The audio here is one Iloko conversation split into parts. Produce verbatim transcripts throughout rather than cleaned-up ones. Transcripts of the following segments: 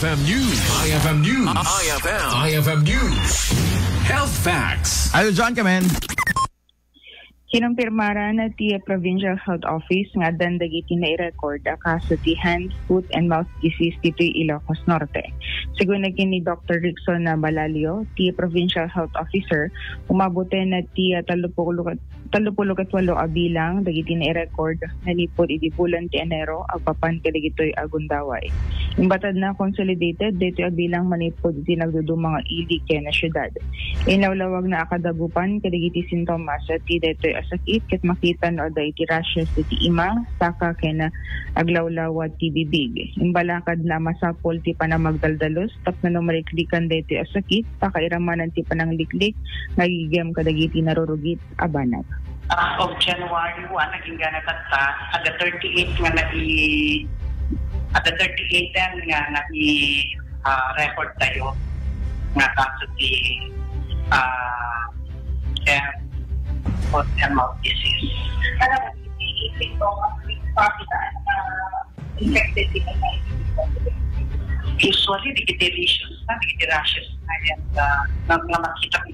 F M News. I F M News. I F M. I F M News. Health Facts. Idol John, come in. Kinumpirmaran ti Provincial Health Office nga addan dagiti nai-record a kaso ti hand, foot, and mouth disease ditoy Ilocos Norte. Segun ken ni Doktor Rickson Balalio, ti Provincial Health Officer, umaboten ti, ah, tallopulo ket, tallopulo ket walo a bilang dagiti nai-record manipud idi bulan ti Enero agpapan kadagitoy a gundaway. Imbatadna, consolidated daytoy a bilang manipud iti nagduduma nga ili ken a siudad. Inlawlawagna a kadagupan kadagiti sintomas ti daytoy a sakit ket makita no adda iti rashes iti ima, saka ken aglawlawa ti bibig. Imbalakadna a masapul ti panamagdaldalus tapno no marikrikan daytoy a sakit, pakairamanan ti panangliklik nga agigem kadagiti narurugit a banag. Ah, of January one, naging gana tatta, ada thirty-eight nga nai-, ada thirty-eight nga nai-, ah, record tayo nga kaso ti, ah, M, foot and mouth disease. Ano ba, iti ito, ah, infected ti M I D? Usually, dagiti lesions na, dagiti rashes na yan, ah, nga, nga makita ko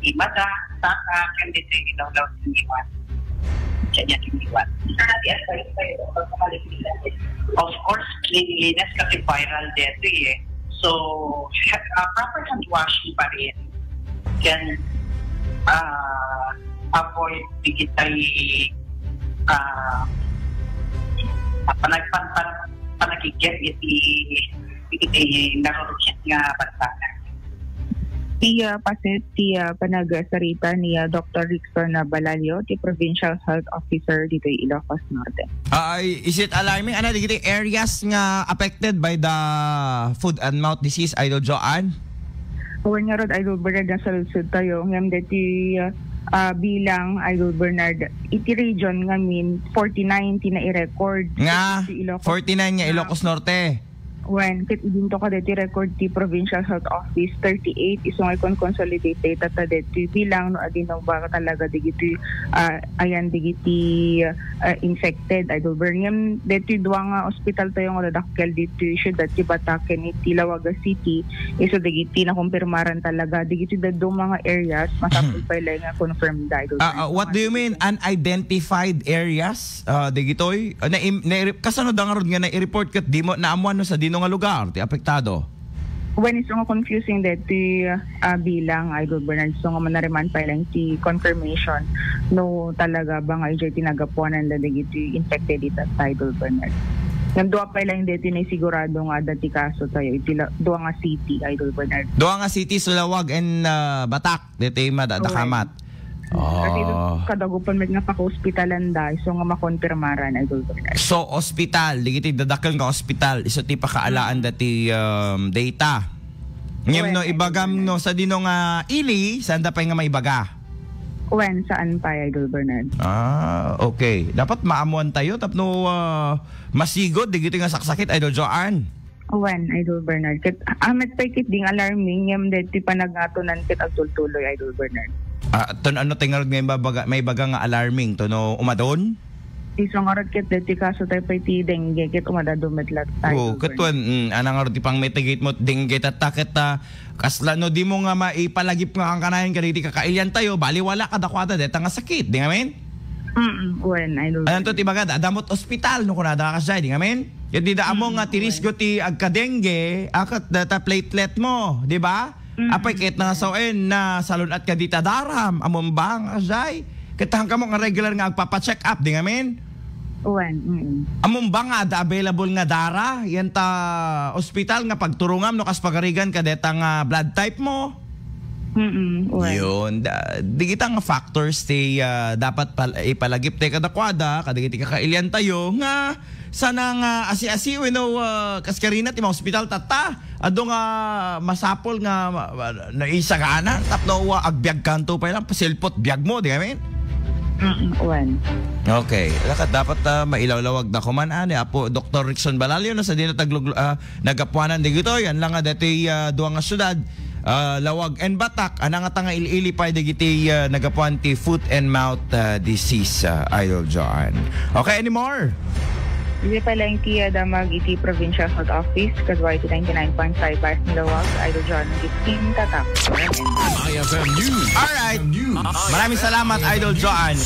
di mata, saka, ken ditoy ilawlaw ti ngiwat. Kanya ti ngiwat. Ano ti advice tayo? Of course, cleanliness kasi viral dito eh. So, ha-, ah, proper hand washing pa rin. Ken, ah, avoid dagiti, ah, ah, panag-, pan-, pan-, panagigyan iti, iti narurugit nga banbanag. Ti, ah, paset, ti, ah, panagsarita ni, ah, Doktor Rickson, ah, Balalio, ti Provincial Health Officer ditoy Ilocos Norte. Ah, ay, is it alarming? Ano, dagiti areas nga affected by the foot and mouth disease, Idol Joanne? Wen ngarud, Idol Bernard, nasaludsod tayo. Ngem deti, ah, bilang, Idol Bernard, iti region ngamin, forty-nine ti nai-record. Nga, iti Ilocos forty-nine nga Ilocos Norte. Wen, ket idinto kadeti record ti Provincial Health Office, thirty-eight, isu nga ikon-consolidate dayta ta deti bilang no adino ba talaga dagiti, ah, ayan dagiti, ah, infected, Idol Bernard. Ngem deti dua nga ospital tayo nga dadakkel deti siudad ti Bata ken iti Laoaga City, isu dagiti nakumpirmaran talaga dagiti dadduma nga areas, masapul pay laeng nga confirmed, Idol Bernard. Ah, ah, what do you mean, unidentified areas? Ah, dagitoy, ah, naim-, nairep-, kasano da ngarud nga nai-report ket di mo naammuan no sadino nga lugar ti apektado? Wen, isu nga confusing deti, ah, bilang, Idol Bernard, isu nga manariman pay laeng ti confirmation no talaga ba nga idiay ti nagapuanan da dagiti infected ita, Idol Bernard. Ngem dua pay laeng deti naisigurado nga adda ti kaso tayo iti la-, dua nga city, Idol Bernard. Dua nga city, Sulawag and, ah, Batak, deti madadakamat. Wen. Kasi kadagupan met nga pakaospitalan da, isu nga makonfirmaran, Idol Bernard. So, ospital, dagiti dadakkel nga ospital, isu ti pakaalaan dati, um, data. Ngem no, ibagam no, sadino nga ili, saan da pay nga maibaga? Wen, saan pay, Idol Bernard. Ah, okay. Dapat maammuan tayo, tapno, ah, masigod, dagiti nga saksakit, Idol Joanne. Wen, Idol Bernard. Ket, ah, met pay ket ding alarming, ngem deti panagngatonan ket agtultuloy, Idol Bernard. Ah, ton ano ti ngarud nga ibabaga, maibaga nga alarming, ton no umadon? Isu ngarud ket deti kaso tayo pay ti dengue, ket umadado met latta, Idol Bernard. Oo, ket wen, mm, ana ngarud ti pang-mitigate mo, dengue tatta ket, ah, kasla no di mo nga maipalagip nga kankanayon kadagiti kakailian tayo, baliwala kadakuada, deta nga sakit, di ngamin? Mm, wen, Idol Bernard. Ayan to, ti baga, adda met ospital, no kunada ka siya, di ngamin? Ket di da ammo nga ti risgo ti agka-dengue, a, ket data platelet mo, di ba? Apay ket nasawen, nasalun-at ka dita daram, ammom ba nga siya? Ket haan kamo nga regular nga agpapa-check up, di ngamin? Wen, mm. Ammom ba nga adda available nga dara, yan ta ospital nga pagturungam no kas pagarigan ka deta nga blood type mo? Mm, wen. Yun, da-, dagita nga factors ti, ah, dapat pal-, ipalagip tayo kadakuada, kadagiti kakailian tayo, nga sana nga asi-asi, wenno, ah, kas karina ti maospital tatta. Adu nga masapul nga ma-, ma-, naisagana, tapno, ah, agbiag kanto pay lang, pasilpot biag mo, di ngamin? Mm, wen. Okay. Dapat, dapat, ah, mailawlawag da kuman, ah, ni Apo Doktor Rickson Balalio, no, sadino tagluglo-, ah, nagapuanan dagitoy, yan lang nga dati, ah, dua nga syudad, ah, Laoag and Batak, ana nga tanga il-ili pay dagiti, ah, nagapuan ti foot and mouth, ah, disease, ah, Idol John. Okay, anymore? Iti palengke a damag iti Provincial Health Office, kadua iti ninety-nine point five Bars Milwaukee, Idol John, Gifting, Tatak. I F M News. Alright. News. Maraming salamat, Idol Joan.